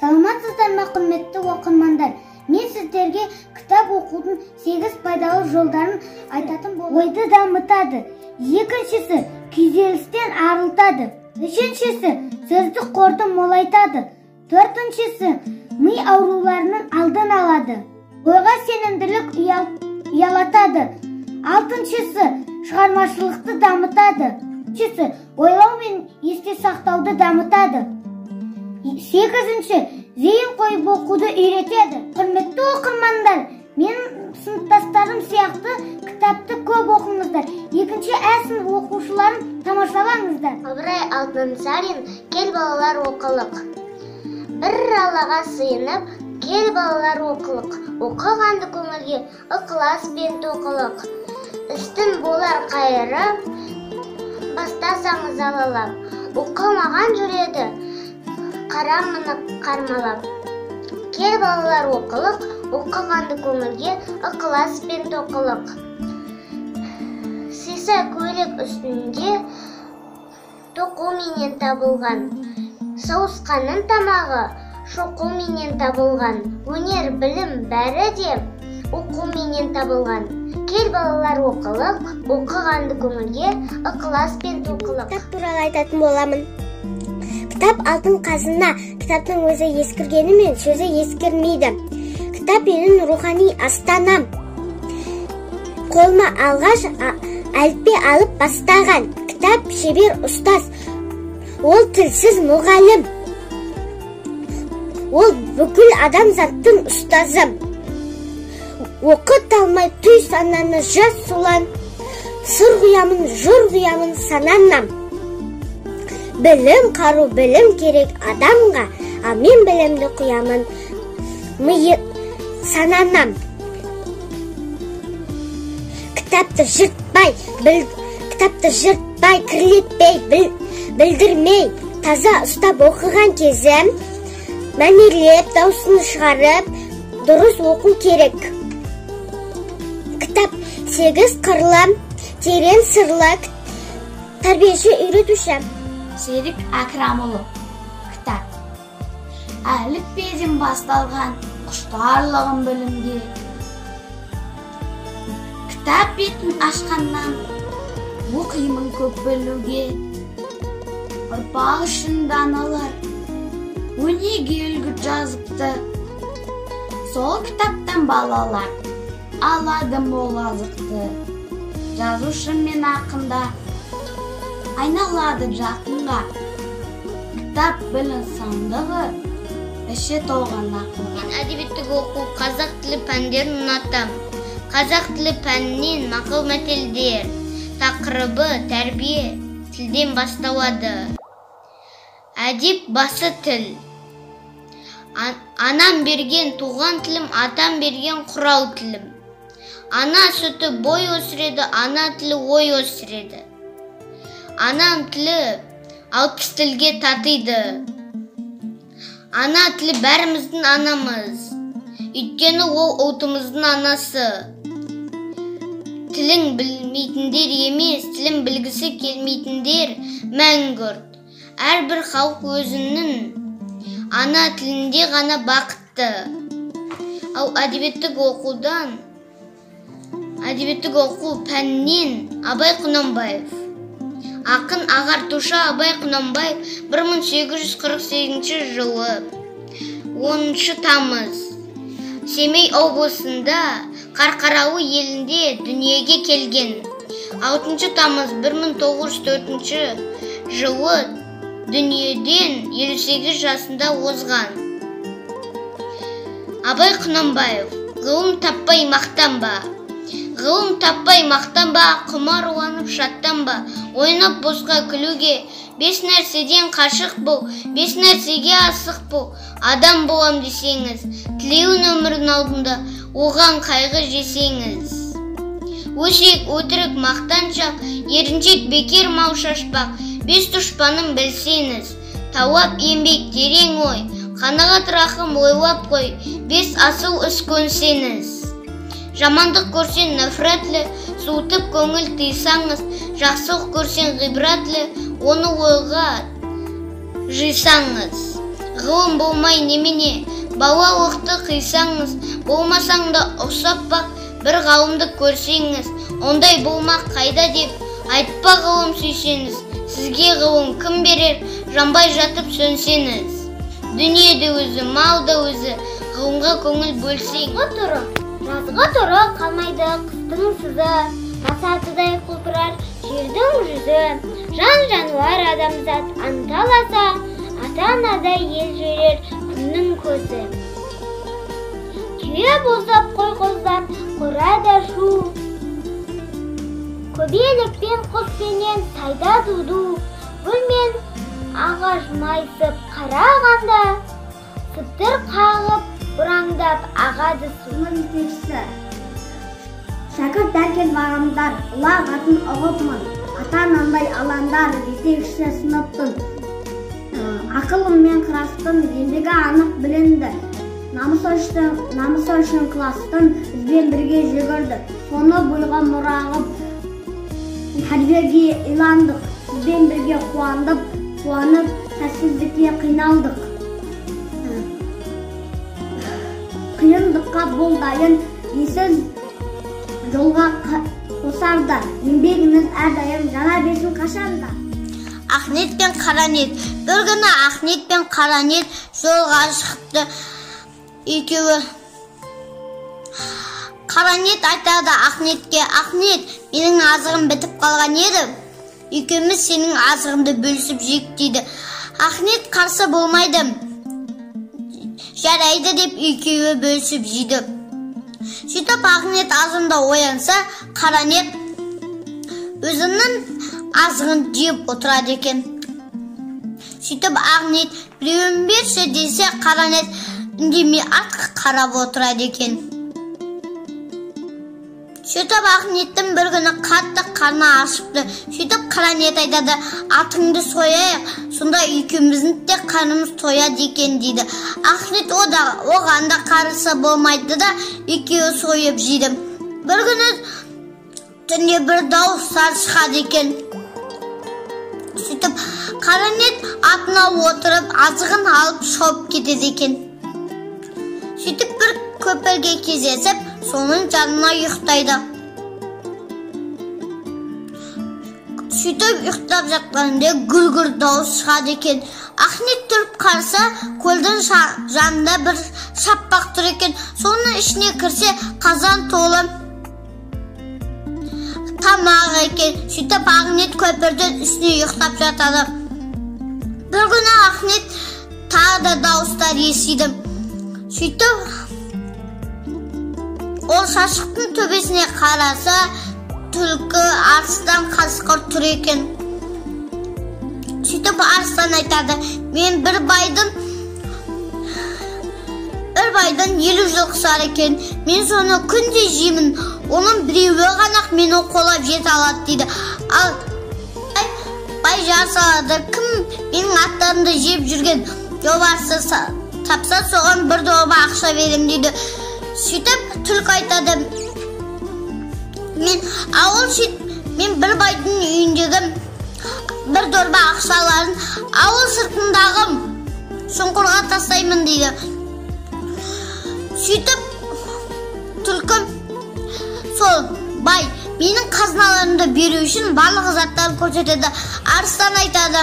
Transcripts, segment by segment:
Саламатсыздар ма, құрметті оқырмандар? Мен сіздерге кітап оқудың 8 пайдалы жолдарын айтатын боламын. Ойды дамытады. Екіншісі, күйзелістен арылтады. Үшіншісі, сөздік қорды молайтады. Төртіншісі, ми ауруларының алдын алады. Ойға сенімділік ұялатады. Алтыншысы, шығармашылықты дамытады. Жетіншісі, ойлау мен есте сақтауды дамытады. Сегізінші, зейін қойып оқуды үйретеді. Құрметті оқырмандар, менің сыныптастарым сияқты кітапты көп оқыңыздар. Екінші ә сынып оқушыларын тамашалаңыздар. Ыбырай Алтынсарин, кел балалар оқылық. Бір Аллаға сыйынып, кел балалар оқылық. Оқығанды көңілге ықылас пен тоқылық. Істің болар қайыры, бастасаңыз алалап. Оқымаған жүреді қарамыны қармалап. Кел балалар оқылық, оқығанды көңілге ықылас пен тоқылық. Сиса көйлек үстінде тоқуменен табылған. Сауысқанның тамағы шоқуменен табылған. Өнер, білім бәрі де оқуменен табылған. Кел балалар оқылық, оқығанды көңілге ықылас пен тоқылық. Кітап туралы айтатын боламын. Кітап алтын қазына. Кітаптың өзі ескіргенімен сөзі ескірмейді. Кітап менің рухани астанам. Қолыма алғаш әліппе алып бастаған. Кітап шебер ұстаз. Ол тілсіз мұғалім. Ол бүкіл адамзаттың ұстазы. Оқы талмай түй сананы жас ұлан. Сыр құямын, жыр құямын сананам. Білім қару, білім керек адамға, ал мен білімді құямын миы сананам. Кітапты жыртпай, кітапты жыртпай, кірлетпей, білдірмей, таза ұстап оқыған кезім, мәнерлеп, дауысын шығарып, дұрыс оқу керек. Кітап 8 қырлы, терең сырлы, тәрбиеші үйретуші. Серік Әкрамұлы. Кітап. Әліппеден басталған құштарлығым білімге. Кітап бетін ашқаннан оқимын көп білуге. Ұрпақ үшін даналар өнеге үлгі жазыпты. Сол кітаптан балалар алады мол азықты. Жазушы мен ақында айналады жақынға. Кітап білім сандығы, іші толған ақылға. Мен әдебиеттік оқу, қазақ тілі пәндерін ұнатам. Қазақ тілі пәнінен мақал-мәтелдер, тақырыбы тәрбие тілден басталады. Әдеп басы тіл. Анам берген туған тілім, атам берген құрал тілім. Ана сүті бой өсіреді, ана тілі ой өсіреді. Анам тілі 60 тілге татиды. Ана тілі бәріміздің анамыз. Өйткені ол ұлтымыздың анасы. Тілін білмейтіндер емес, тілін білгісі келмейтіндер мәңгүрт. Әрбір халық өзінің ана тілінде ғана бақытты. Ал әдебиеттік оқу пәнінен Абай Құнанбаев. Ақын ағартушы Абай Құнанбаев 1848 жылы 10 тамыз Семей облысында Қарқаралы елінде дүниеге келген. 6 тамыз 1904 жылы дүниеден 58 жасында озған. Абай Құнанбаев. Ғылым таппай мақтанба. Ғылым таппай мақтанба, құмар уланып шаттанба, ойнап босқа күлуге, 5 нәрседен қашық бол, 5 нәрсеге асық бол, адам болам десеңіз, тілеуін өмірдің алдында, оған қайғы жесеңіз. Өсек, өтірік, мақтаншақ, еріншек, бекер мал шашпақ, 5 дұшпанын білсеңіз, тауап еңбек терең ой, қанағат рахым ойлап қой, 5 асыл іс көнсеңіз. Жамандық көрсең нәфрәтлі, суытып көңіл тыйсаңыз, жақсылық көрсең ғибратлы, оны ойға жисаңыз. Ғылым болмай немене, балалықты қисаңыз, болмасаң да ұқсап бақ, бір ғалымды көрсеңіз, ондай болмақ қайда деп, айтпа ғылым сүйсеңіз, сізге ғылым кім берер, жанбай жатып сөнсеңіз. Дүние де өзі, мал да өзі, ғылымға көңіл бөлсең. Жазғы тұры қалмайды қыстың сызы, масатыдай құлпырар жердің жүзі. Жан-жануар адамзат анталаса, ата-анадай ел жүрер күннің көзі. Түйе босап қой қоздап қорада шу, көбелек пен құспенен сайда дуду, гүл мен ағаш майысып қарағанда, сыптыр қағып бұраңдап ағады су. Сынып жетекшісі шәкірт әркез бағамдар, ұлағатын ұғыпмын, ата-анамдай алаңдар, жетекшісі сыныптың. Ақылыммен қырастың, еңбегі анық білінді. Намысы үшін кластың бізбен бірге жүгірді. Соны бойға мұра қып, тәрбиеге иландық, сізбен бірге қуандық, қуанып, сәтсіздікке қиналдық. Қиындыққа бол дайын, есіз жолға қосар да, еңбегіңіз әрдайым жана берсін қашанда. Ахнет пен Қаранет. Бір күні Ахнет пен Қаранет жолға шықты екеуі. Қаранет айтады Ахнетке: Ахнет, менің азығым бітіп қалған еді, екеуміз сенің азығыңды бөлісіп жейік дейді. Ахнет қарсы болмайды, жарайды деп екеуі бөлісіп жейді. Сөйтіп Ахнет азында оянса, Қаранет өзінің азығын жеп отырады екен. Сөйтіп Ахнет біреуін берші десе, Қаранет үндемей артқа қарап отырады екен. Сөйтіп Ахнеттің бір күні қатты қарны ашыпты. Сөйтіп Қаранет айтады: атыңды сояйық, сонда екеуміздің де қарнымыз тояды екен дейді. Ахнет оған да қарсы болмайды да, екеуі сойып жейді. Бір күні түнде бір дауыстар шығады екен. Сөйтіп Қаранет атына отырып азығын алып шауып кетеді екен. Сөйтіп бір көпірге кездесіп, соның жанына ұйықтайды. Сөйтіп ұйықтап жатқанында гүр-гүр дауыс шығады екен. Ахнет тұрып қараса, көлдің жанында бір шаппақ тұр екен. Соның ішіне кірсе, қазан толы тамақ екен. Сөйтіп Ахнет көпірдің үстіне ұйықтап жатады. Бір күні Ахнет тағы да дауыстар естиді. Сөйтіп ол шашықтың төбесіне қараса, түлкі, арыстан, қасқыр тұр екен. Сөйтіп арыстан айтады: мен бір байдың 50 жылқысы бар екен, мен соны күнде жеймін, оның біреуі ғана мені қолап жете алады дейді. Ал бай жар салады: кім менің аттарымды жеп жүрген жолбарысты тапса, соған бір дорба ақша берем дейді. Сөйтіп түлкі айтады: мен бір байдың үйіндегі бір дорба ақшаларын ауыл сыртындағы шұңқырға тастаймын дейді. Сөйтіп түлкі сол бай менің қазыналарымды беру үшін барлық заттарын көрсетеді. Арыстан айтады: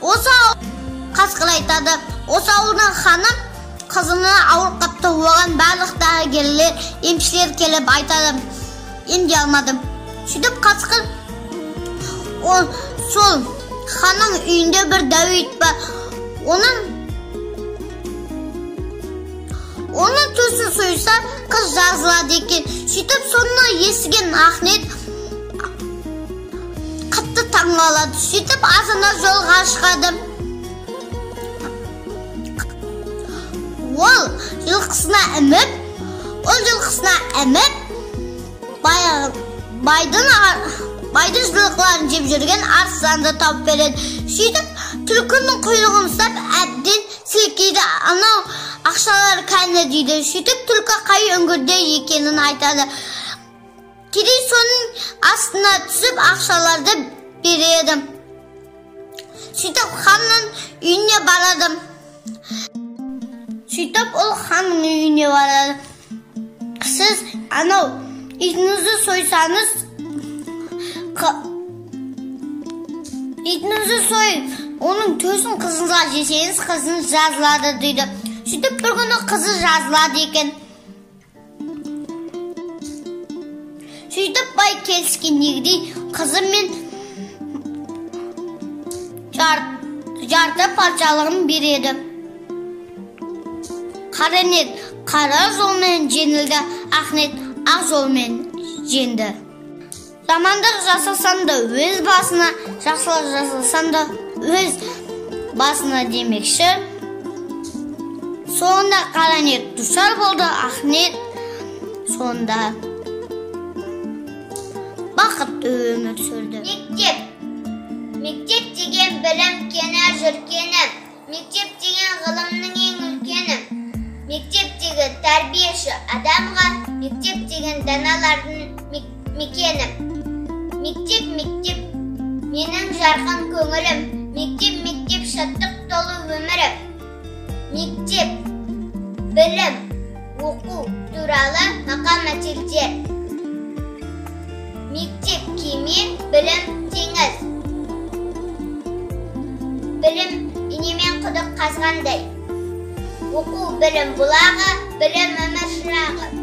осы қасқыр айтады: осы ауылдың ханы қызына ауырып қапты, оған барлық дәрігерлер, емшілер келіп айтады, емдей алмады. Сөйтіп қасқыр сол ханның үйінде бір дәу ит бар, оның төсін сойса, қыз жазылады екен. Сөйтіп соны естіген Ахнет қатты таңғалады. Сөйтіп азына жолға шығады. Ол жылқысына іміп, байдың жылқыларын жеп жүрген арыстанды тауып береді. Сөйтіп түлкінің құйрығын ұстап әбден сілкейді. Анау ақшалар кәні дейді. Сөйтіп түлкі қай үңгірде екенін айтады. Кедей соның астына түсіп ақшаларды береді. Сөйтіп ханның үйіне барады. Сөйтіп ол ханның үйіне барады. Сіз анау итіңізді сойсаңыз, итіңізді сойып, оның төсін қызыңызға жесеңіз, қызыңыз жазылады дейді. Сөйтіп бір күні қызы жазылады екен. Сөйтіп бай келіскендегідей қызы мен жарты патшалығын береді. Қара ниет қара жолмен жеңілді, ақ ниет ақ жолмен жеңді. Жамандық жасасаң да өз басына, жақсылық жасасаң да өз басына демекші. Сонда қара ниет душар болды, ақ ниет сонда бақытты өмір сүрді. Мектеп. Мектеп деген білім кені, жүркені. Мектеп деген ғылымның ең үлкені. Мектеп деген тәрбиеші адамға, мектеп деген даналардың мекені. Мектеп, мектеп, менің жарқын көңілім. Мектеп, мектеп, шаттық толы өмірім. Мектеп, білім, оқу туралы мақал-мәтелдер. Мектеп, кеме, білім, теңіз. Білім, инемен құдық қазғандай. Оқу, білім бұлағы, білім өмір шырағы.